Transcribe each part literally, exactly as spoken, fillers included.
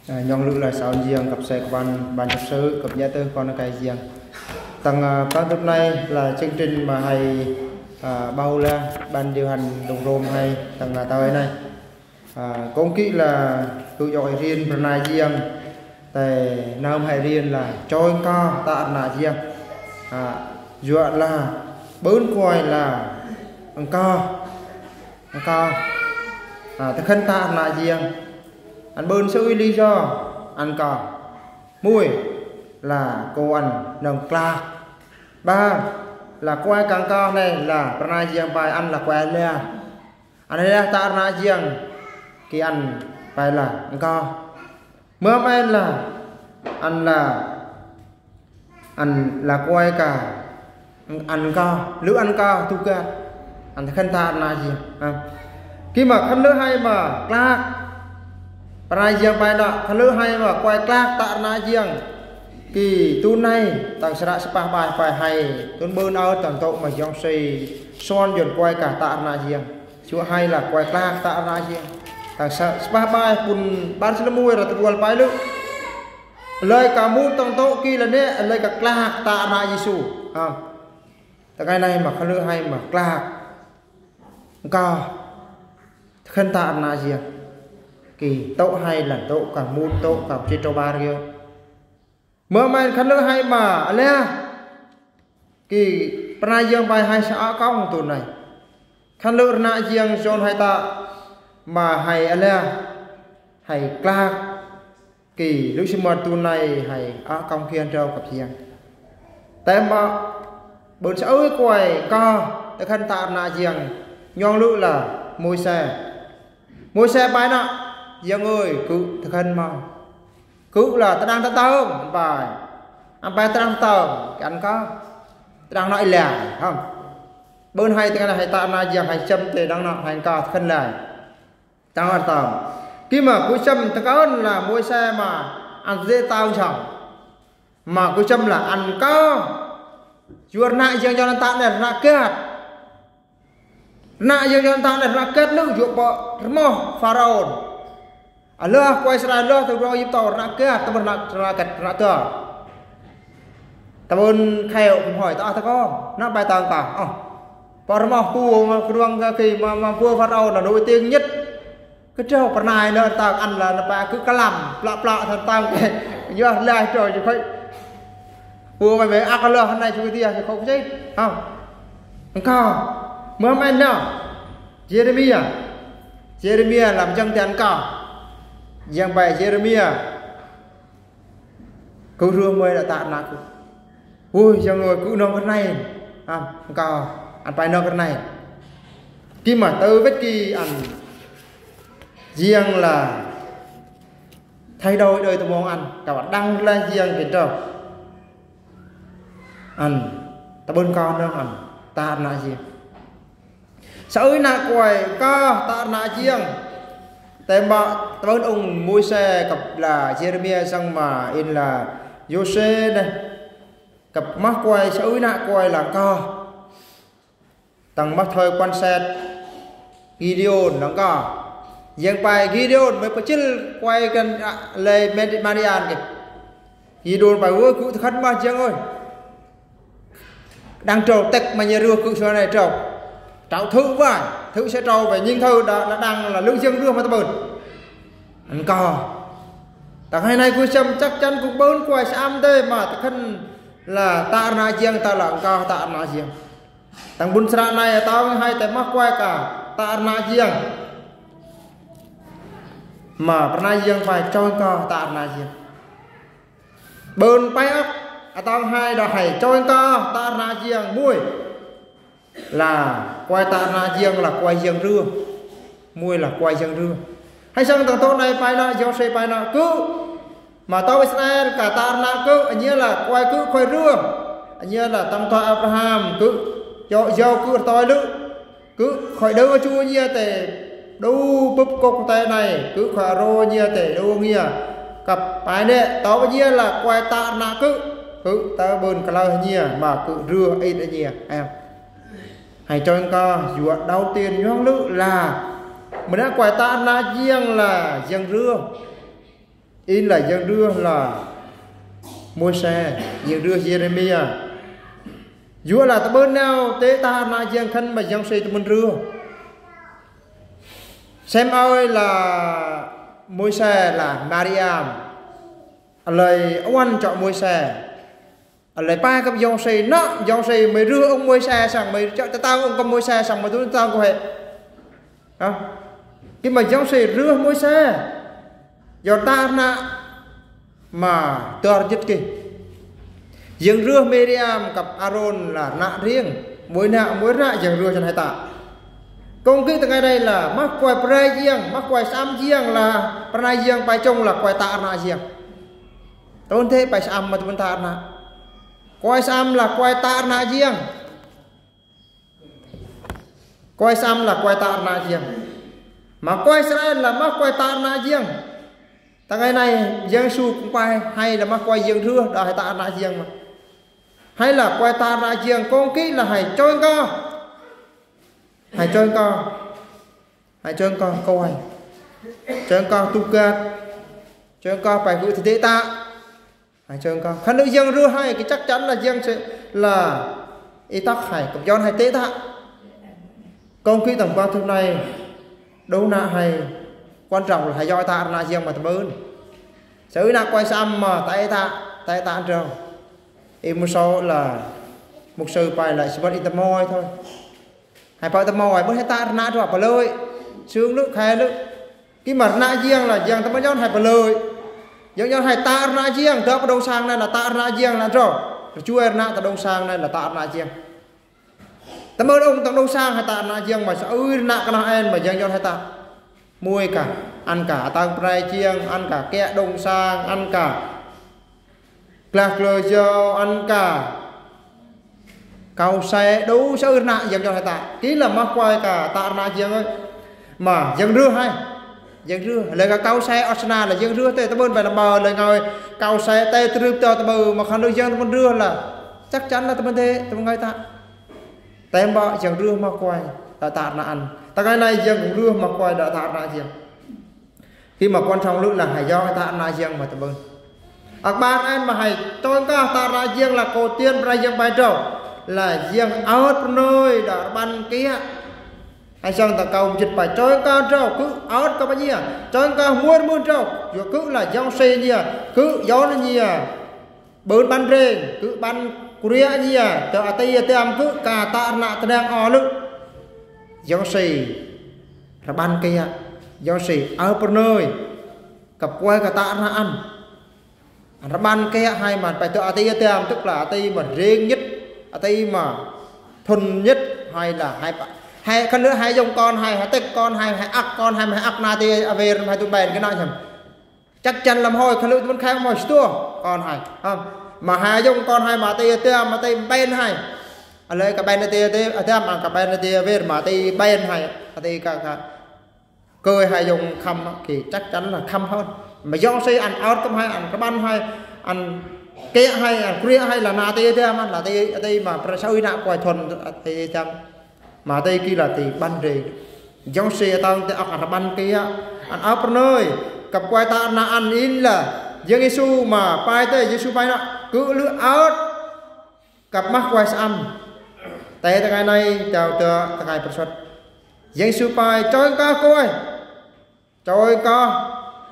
Ơ, nhong lu la sau jing cặp xe của ban, ban chấp sự, cặp nhà tư con cái jing. Tang, ơ, tang tụt này là chương trình mà hay, ơ, bao la ban điều hành đồng rôm hay tang, ơ, tao này. Ơ, công kỹ là tụi dõi riêng bernai jing. Tại năm hay riêng là trôi co ta na jing. Ơ, dọa là bớn quay là ăn co. Ăn co. Ơ, ta khăn ta na jing. Ăn bơn sư lý do ăn co. Muôi là cô ăn nâng klak. Ba là quay kang co này là bernai jing pai ăn là quay lea. Ăn lea ta na jing. Ki ăn pai là ăn co. Mơ men là ăn là ăn là quay cả ăn co, lưỡi ăn co tu gạt. Ăn khăn ta na jing. Ha. Khi mà khăn lưỡi hay mà klak. Bernai jing pai na, khăn lưỡi hay mà quay klak ta na jing. Khi tu này, tang sra sepah bai pai hay, tun bơn ơ tang tụ mà jong si, son jon quay cả ta na jing. Sua hay là quay klak ta na jing. Tang sa, sepah bai pun bar sila muôi ra tu wal pai lu. Lơi ka mut tang tụ ki la ne, lơi ka klak ta na Yêsu. Ha. Ta cái này mà khăn lưỡi hay mà klak. Ka. Khăn ta na jing. Ki tụ hay là tụ ka mut tụ ka chi tụ bar kìa. Mơ men khăn lưỡi hay mà, lea. Ki bernai jing pai hay sa a kong tu này. Khăn lưỡi na jing son hay ta mà hay lea. Hay klak. Ki lưỡi si mơ tu này hay a kong khian trâu cặp jing. Tại mà bơn sa ơi quay co, ta khăn ta na jing. Nhong lu là Môsê. Môsê pai na, jing ơi, cứ ta khăn mà. Cứ là ta đang ta tông, ăn pai. Ăn pai ta đang ta tông, ki ăn co. Ta đang nói lea, hông. Bơn hay ta đang hay ta na jing hay chăm tê đang nói hay co ta khăn lea. Tang ăn tông. Khi mà cứ chăm ta khăn là Môsê mà ăn dê tông chăm. Mà cứ chăm là ăn co. Dua na jing jon ta ne na găt. Na jing jon ta ne na găt lu dua po rmoh Pharaôn. Ơ lơi quay Israel lơi tu rong Aiguptơ na găt, ta bơn na, na găt, na găt. Ta bơn kheo kum hoi ta, ta ko, na bai tang ka. Ơ. Po rmoh ku ma kruang ka ki ma, ma vua Pharaôn na nổi tiếng nhất. Kơ trâu bernai na tang ăn la na pa cứ kalam, plak plak tang tang ke. Yua la trâu ji khoi. Vua mai mai ak la na chu dia ji khoi ji. Ha. Ăn co. Mơ men na. Yêrêmia. Yêrêmia lam jing ti ăn co. Jing pai Yêrêmia. Kơ rua mơi la ta na kơ. Ôi, jing ơi kơ nong kơ nai. Ha, ăn co. Ăn pai nong kơ nai. Khi mà tơ vết ki ăn. Jing là thay đổi đời tơ mong ăn. Ka wa đang la jing ki trâu. Ăn. Ta bơn co nong ăn. Ta na jing. Sa ơi na quay co ta na jing. Tê ma ta bơn ung Môsê cặp là Yêrêmia sang ma in là Yôsuê ne. Cặp mă quay sa ơi na quay la co. Tang mă thời quan sát Gideôn la co. Jing pai Gideôn mơi pơchil quay kăn, a, lơi Madian kì. Gideôn pai wơ gŭ ta khăn ma jing ơi. Đang trâu tĕk ma nhe rưh gŭ sua nai trâu. Trâu thử bai, thử sa trâu bai, nhìn thử đã, đã đang là lươn jing rưh ma ta bơn. Ăn co. Tang hei nai gŭ chăm chắc chắn gŭ bơn quay sa am dê ma ta khăn là ta na jing ta la ăn co ta na jing. Tang bun sra nai tao hay ta mă quay ka ta na jing. Ma bernai jing pai trôi co ta na jing. Bơn pai ăp, atong hai đa hay trôi co ta na jing muôi. Là quay ta na jing là quay jing rưh. Muôi là quay jing rưh. Hay sang tang tơ nai pai na, Yôsuê pai na, cứ. Ma tơ Israel ka ta na cứ, anh là quay cứ khôi rưh. Anh là tang tơ Abraham cứ. Yô, yô cứ tơ lưh. Cứ khỏi đơ chu nhia tê đu bưp kôk tê nai, cứ khỏi rô nhia tê đu nhia. Cặp pai nê, tơ nhia là quay ta na cứ. Cứ tơ bơn kơ lơ nhia, ma cứ rưh ê tơ nhia. Hay. Hay trôi co, yua đầu tiên nhong lưh là. Mơ na quay ta na jing là jing rưh. Inh lah yang rưh lah Môis, yang rưh Yêrêmi. Yua lah tơbơn nao tĕ tă rơnă jiăng khân ma yong si tơmŭn rưh. Sem ơi lah Môis lah Mariam. Lơi awan chŏ Môis. Lơi pă kơ yong si, nă, yong si mơi rưh ŏng Môis săng mơi chŏ tơtao ŏng kơ Môis săng mơi tŭ tơtao kơ he. Hă? Kĭ ma yong si rưh Môis. Yua tă rơnă ma tơr jĭt kĭ. Yang rưh Mariam kăp Arôn lah rơnă riêng. Mơi nă, mơi nă yang rưh jăn hai tă. Kông kĭ tơngai nai lah, mă kuai pơrai jiăng, mă kuai sơăm jiăng lah, pơrai jiăng pai chông lah kuai tă rơnă jiăng. Tơbơn tĕ pai sơăm ma tơbơn tă rơnă. Kuai sơăm lah kuai tă rơnă jiăng. Kuai sơăm lah kuai tă rơnă jiăng. Mă kuai sơrai lah mă kuai tă rơnă jiăng. Tơngai nai Yêsu kông pai hai lah mă kuai yang rưh đa hai tă rơnă jiăng mă. Hai lah kuai tă rơnă jiăng kông kĭ lah hai choi kơ. Hai choi kơ. Hai choi kơ kuai. Choi kơ tŭ găt. Choi kơ pai gŭ tơdê tă. Hai choi kơ. Khân đơ yang rưh hai, kĭ chắc chắn lah yang si lah i tăk hai, kăp yon hai tĕ tă. Kông kĭ tơ̆ng ba tŭ nai, đô nă hai, quan trọng lah hai yoi tă rơnă jiăng ma tơbơn. Sa ư nă kuai sơăm ma, tă tă, tă tă rơnă. Ê mŭt sô lah, mŭt sô pai lah, si bơ̆t i tơmoi thôi. Hai pă tơmoi, bơ̆t hai tă rơnă rua pơlơi. Sương lŭ, khai lŭ. Kĭ ma rơnă jiăng lah, jiăng tơmơi yon hai pơlơi. Yang yon hai tă rơnă jiăng, dŏ pơ đông sang nai lah tă rơnă jiăng lah rua. Rơchuai rơnă tơ đông sang nai lah tă rơnă jiăng. Tơmơi đông tơ đông sang hai tă rơnă jiăng ma sa ư rơnă kơnơh en ma yang yon hai tă. Mui kơ, ăn kơ, atăng pơrai jiăng, ăn kơ, kiă đông sang, ăn kơ. Glah glơ yô ăn kơ. Kâu se đu sa ư rơnă yang yon hai tă. Kĭ lah mă kuai kơ tă rơnă jiăng ơi. Ma yang rưh hai. Yang rưh. Lơi kơ kâu se ŏt sơnă lah yang rưh tĕ tơbơn pai lah ma lơi ngơi. Kâu se tĕ trưp tơ tơbơn ma khân đơ yang tơbơn rưh lah. Chắc chắn lah tơbơn tĕ, tơbơn ngơi tă. Tĕ mă yang rưh mă kuai. Tă tă rơnă ăn. Tơngai nai yang rưh mă kuai tă tă rơnă jiăng. Kĭ ma quan trọng lŭ lah hai yoi tă rơnă jiăng ma tơbơn. Akbar en ma hai choi kơ tă rơnă jiăng lah kâu tiên pơrai jiăng pai trâu. Lah jiăng aot pơnơi đa rơbăn kiă. Hai song ta kâu mjĭt pai choi kơ trâu, kư̆ aot kơ ba nhia. Choi kơ muôn muôn trâu, yua kư̆ lah yong si nhia, kư̆ yon nhia. Bơ̆n băn rêng, kư̆ băn kuriă nhia, tơ ati atiam kư̆ ka tă rơnă tơdang ơ lŭ. Yong si rơbăn kiă, yong si aot pơnơi. Kăp kuai kơ tă rơnă ăn. Ăn rơbăn kiă hai ma pai tơ ati atiam, tức là ati ma rêng nhất, ati ma thun nhất, hai là hai pă. Hai khân lưh hai yong kon hai, hai tĕk kon hai, hai ăk kon hai, hai ăk na ati aver hai tŭ ƀen kơ nă hiam. Chắc chắn lăm hơi khân lưh tŭ mơn khai mơi stua kon hai. Hăm. Ma hai yong kon hai ma ati atiam, ma ati ƀen hai. Alơi kơ ƀen ati ati atiam, ăn kơ ƀen ati aver, ma ati ƀen hai. Ati kơ, kơ. Kơi hai yong khăm kĭ chắc chắn là khăm hơn. Ma yong si ăn aot kơ hai, ăn rơbăn hai, ăn kiă hai, ăn kuriă hai lah na ati atiam, ăn lah ati, ati ma pơrai sa ư nă kuai thun ati atiam. Ma ati kĭ lah ati băn rêng. Yong si atăng tĕ ăk ăn rơbăn kiă, ăn aot pơnơi. Kăp kuai tă rơnă ăn in lah. Yang Yêsu ma pai tĕ, Yêsu pai nă, kư̆ lưh aot. Kăp mă kuai sơăm. Tĕ tơngai nai, tao tơ tơngai pơsăt. Yang Yêsu pai, choi kơ kuai. Choi kơ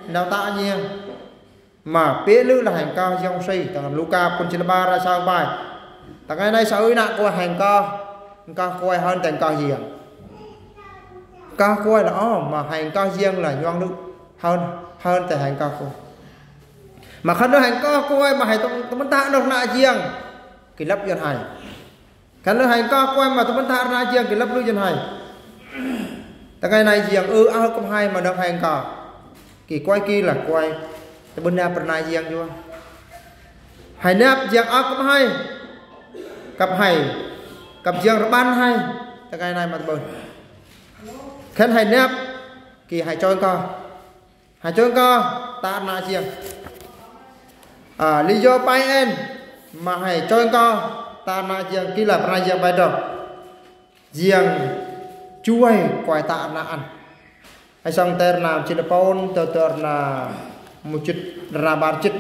nao tă nhia. Ma pĕ lưh lah hên kơ yong si, tơngai Luka pŭn jĭt lah ba ră sa pai. Tơngai nai sa ư nă kuai hên kơ, kơ kuai hơn tĕng kơ jiăng. Kơ kuai lah ơ, ma hên kơ jiăng lah yong lưh. Hơn, hơn tĕ hên kơ kuai. Ma khân lưh hên kơ kuai, ma hên tŭ, tŭ mơn tă nơh rơnă jiăng. Kĭ lăp yon hai. Khân lưh hên kơ kuai ma tŭ mơn tă rơnă jiăng kĭ lăp lưh yon hai. Tơngai nai jiăng ư aot kơ hai ma nơh hên kơ. Kĭ kuai kĭ lah kuai. Tơbơn nap rơnă jiăng yua. Hai nap jiăng aot kơ hai. Kăp hai. Kăp jiăng rơbăn hai. Tơngai nai ma tơbơn. Khân hai nap kĭ hai choi kơ. Hai choi kơ tă rơnă jiăng. A, li yô pai en ma hai choi kơ tă rơnă jiăng kĭ lah pơnai jiăng pai trâu. Jiăng chuai kuai tă rơnă ăn. Hai song tơr na jĭt lah pôn, tơ tơr na Mu chit ra bar chit.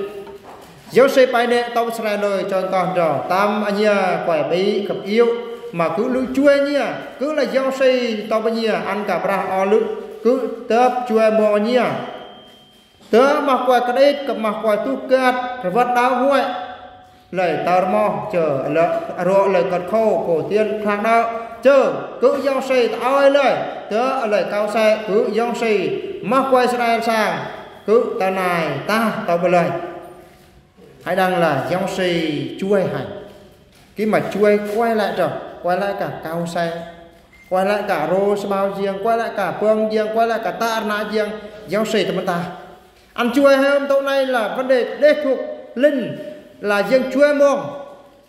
Yôsuê pai nĕ tôm Israel ơi, čoi kơ dro. Tăm ania kuai bĭ kăp iu. Mă kơ lu čuai ania. Kơ la Yôsuê tôm ania. Ăn kơ brah ôliu. Kơ tơp čuai mơ̆ng ania. Tơp mă kuai kơđit, kăp mă kuai tuh kơt. Rơwăt đao huai. Lơi tơr mơ̆, čơ, lơi, rŏ lơi kơt khô, kơ tiên khang đao. Čơ, kơ Yôsuê tơ ơi lơi. Tơ lơi kâo sĕ, kơ Yôsuê. Mă kuai Israel sang. Kơ tơ nai, ta, tơ bơ lơi. Hai đang la Yôsuê čuai hai. Kơ mă čuai kuai lăi tơ. Kuai lăi kơ kâo sĕ. Kuai lăi kơ rô sơmao jiăng. Kuai lăi kơ pơng jiăng. Kuai lăi kơ tă rơnă jiăng. Yôsuê tơ mơta. Ăn čuai hai ôm tŏ nai la vấn đề đe thuốc linh la jing čuai mơ̆ng.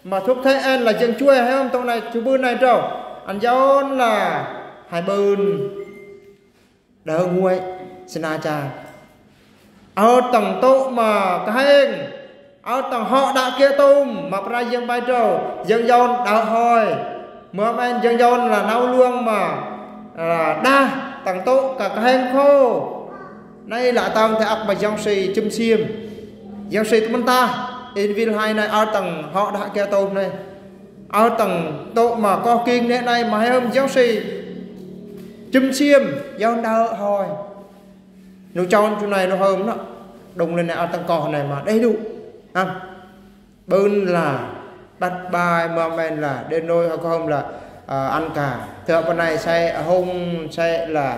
Mă thuốc thê en la jing čuai hai ôm tŏ nai ču bưn nai trâu. Ăn yaon la hai bưn. Đơ nguai sơnă ča. Ơ tŏng tŏ mă kơheng. Ơ tŏng hŏ đă kiơ tôm mă pra jing pai trâu. Jing yaon đơ hơi. Mơm en jing yaon la nau luang mă. Đă tŏng tŏ kơ kơheng khô. Nai la tŏng tơ ăk mă Yôsuê čim sim. Yôsuê tơ mơta. In vil hai nai ơ tŏng hŏ đă kiơ tôm nai. Ơ tŏng tŏ mă kơ king nĕ nai mă hai ôm Yôsuê. Čim sim. Yaon đơ hơi. Nu čaon ču nai nu hôm nă. Đŏng lĕ nai ăt tŏng kơ nai mă. Đe đu. Ha. Bưn la. Băt bai mơm en la. Đe nôi hŏ kơ hôm la. Ơ, ăn kơ. Tơ pơ nai sĕ hông sĕ la.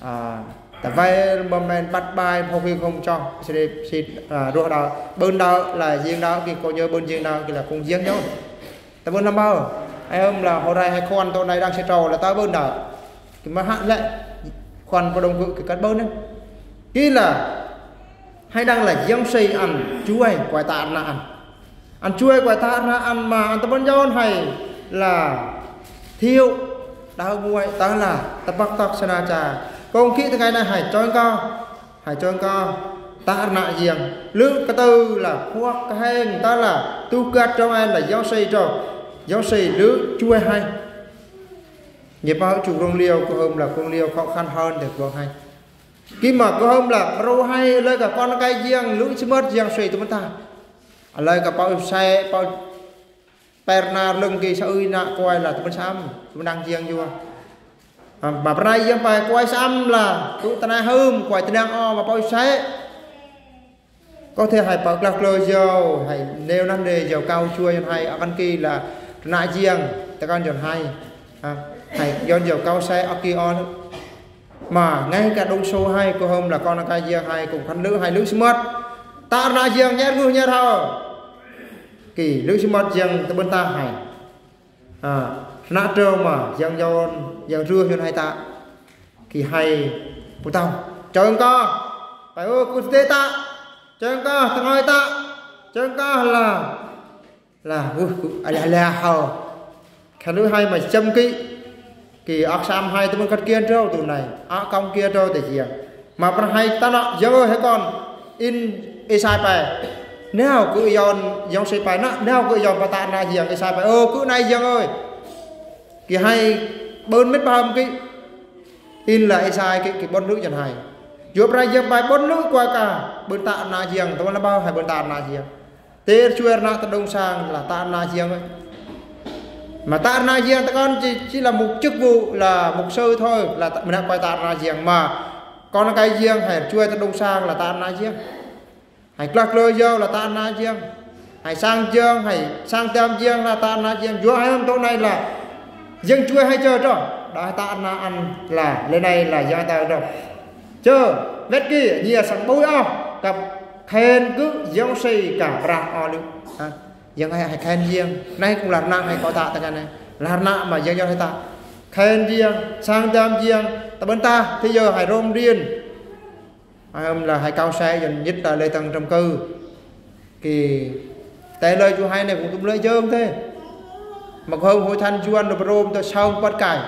Ơ, tơ vay mơm en băt bai phô phi hôm čô. Sĕ, sĕ, ơ, ruah đao. Bưn đao la jiăng đao kơ kơ nhơ bưn jiăng đao kơ la kung jiăng nhôn. Tơ bưn năm bao. Ai hôm la hô rai hai khuan tŏ nai đang sĕ trâu la tơ bưn đao. Kơ mă hă lĕ khuan pơđong kơ kơ kăt bưn nĕ. Kơ la hai đang la Yôsuê ăn čuai kuai tă rơnă ăn. Ăn čuai kuai tă rơnă ăn mă ăn tơ bưn yaon hai la thiu đao nguai tơ la tơpăk tŏk sơnă ča. Kông kĭ tơ kai nai hai čoi kơ. Hai čoi kơ tă rơnă jiăng. Lư̆ kơ tơ la khuăk kơheng tơ la tuh kơt trông en la Yôsuê trông. Yôsuê lư̆ čuai hai. Nhi pă ču rong liêu kơ hôm la kông liêu khó khăn hơn tơ kông hai. Kơ mă kơ hôm la pru hai lơi kơ kon kai jiăng lư̆ sơmơt Yôsuê tơ mơta. Lơi kơ pă sĕ pă per nar lưng kơ sa ơi nă kuai la tơ mơta sam tơ mơta jiăng yua. Mă prai jiăng pai kuai sam la tŭ tơ nai hôm kuai tơ nang ơ mă pă sĕ. Kơ thê hai pă glăk lơ yâu hai nêu năn đe yâu kâo čuai yơn hai akăn kơ la tơ nai jiăng tơ kăn yơn hai. Hai yơn yâu kâo sĕ ăk kơ ơ. Mă ngai kơ đŏng sô hai kơ hôm la kon kai jiăng hai kơ khăn lư̆ hai lư̆ sơmơt. Tă rơnă jiăng nher ngư nher hơ. Kơ lư̆ sơmơt jiăng tơ bưn ta hai. Ă, rơnă trơ mă jiăng yơn, jiăng rưh yơn hai tă. Kơ hai pơtao. Čơng kơ. Pai ơ kơ tê tă. Čơng kơ tơngơi tă. Čơng kơ la. La, ơ, ala la hơ. Khăn lư̆ hai mă čăm kơ. Kơ ăk sam hai tơ bưn kăt kian trâu tŭ nai. Ăk kông kian trâu tơ jiăng. Mă pran hai ta nă, yơn ơi hai kon. In Isai pai. Nao kơ yơn, Yôsuê pai nă, nao kơ yơn pă tă rơnă jiăng Isai pai. Ơ, kơ nai yơn ơi. Kơ hai bưn mĭt pơhăm kơ. In la Isai kơ, kơ bôn lư̆ yơn hai. Yua pran yơn pai bôn lư̆ kuai kơ. Bưn tă rơnă jiăng, tơ bưn la bao hai bưn tă rơnă jiăng. Tơr čuai rơnă tơđông sang la tă rơnă jiăng. Mă tă rơnă jiăng tơ kon či, či la mục chức vụ la mục sư thôi la tă, mơnă kuai tă rơnă jiăng mă. Kon kai jiăng hai čuai tơđông sang la tă rơnă jiăng. Hai glăk lơ yâu la tă rơnă jiăng. Hai sang jiăng, hai sang tơm jiăng la tă rơnă jiăng. Yua hai hôm tŏ nai la. Jiăng čuai hai čơ trơ. Đa tă rơnă ăn la. Lĕ nai la yua tơ trơ. Čơ, wet kơ, nhi a sang bui ơ. Kăp khen kơ, Yôsuê kơ brah ôliu. Ha. Yơn hai, hai khen jiăng. Nai kông la rơnă hai kơ tă tơ kăn nai. La rơnă mă yơn yơn hai tă. Khen jiăng, sang tơm jiăng, tơ bưn ta, thê yơ hai rôm điên. Hai hôm la hai kâo sĕ yơn nhĭt la lê tăng trâm kơ. Kơ tê lơi ču hai nai kông tŭm lơi jơng thê. Mă kơ hôm hội thánh Yuan nơ bơrôm tơ sông pơt kai.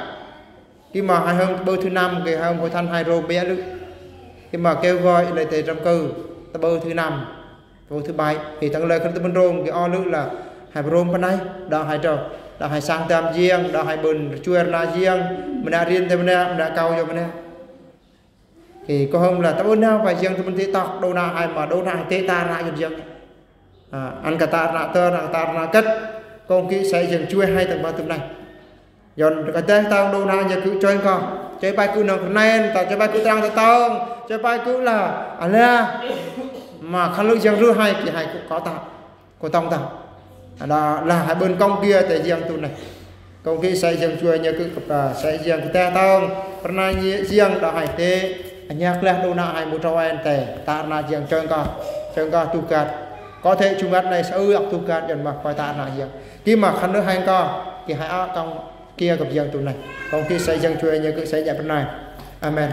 Kơ mă hai hôm tơ bơ thứ năm, kơ hai hôm hội thánh hai rôm bia lư̆. Kơ mă kêu gọi lơi tê trâm kơ, tơ bơ thứ năm. Tơ bơ thứ bảy, kơ tăng lơi khăn tơ bưn rôm, kơ ôliu la, hai bơ rôm pơ nai, đa hai trâu, đa hai sang tơm jiăng, đa hai bưn čuai rơnă jiăng, mơnă rin tơ mơnă, mơnă kâo yô mơnă. Ê, kơhơm lah ta ƀu nao ba yang tu mơ̆n tê tŏk đô na hai ma đô na hai tê ta ră yơn yang. À, ăn kơ ta ră tơ, ăn kơ ta ră kơ̆t. Kông ki sa yang jua hai tơ̆ng ba tơm nai. Yơn kơ tê tŏng đô na yang kơ čoi kơ. Čoi pai kơ nong kơ nen, ta čoi pai kơ trang ta tŏng, čoi pai kơ lah, alah. Ma khăn lu yang ru hai ki hai kơ kơ ta. Kơ tŏng ta. Ada lah hai ƀon kông ki tê yang tu nai. Kông ki sa yang jua yang kơ kơpa, sa yang kơ tê tŏng. Pơna yang đa hai tê. Anyak lah đô na hai mu trâu en tê. Ta ră yang čoi kơ. Čoi kơ tu kat. Kơ tê ču kat nai sa ư ak tu kat yơn ma kơ ta ră yang. Ki ma khăn lu hai kơ. Ki hai ak kông ki kơ yang tu nai. Kông ki sa yang jua yang kơ sa yang pơna. Amen.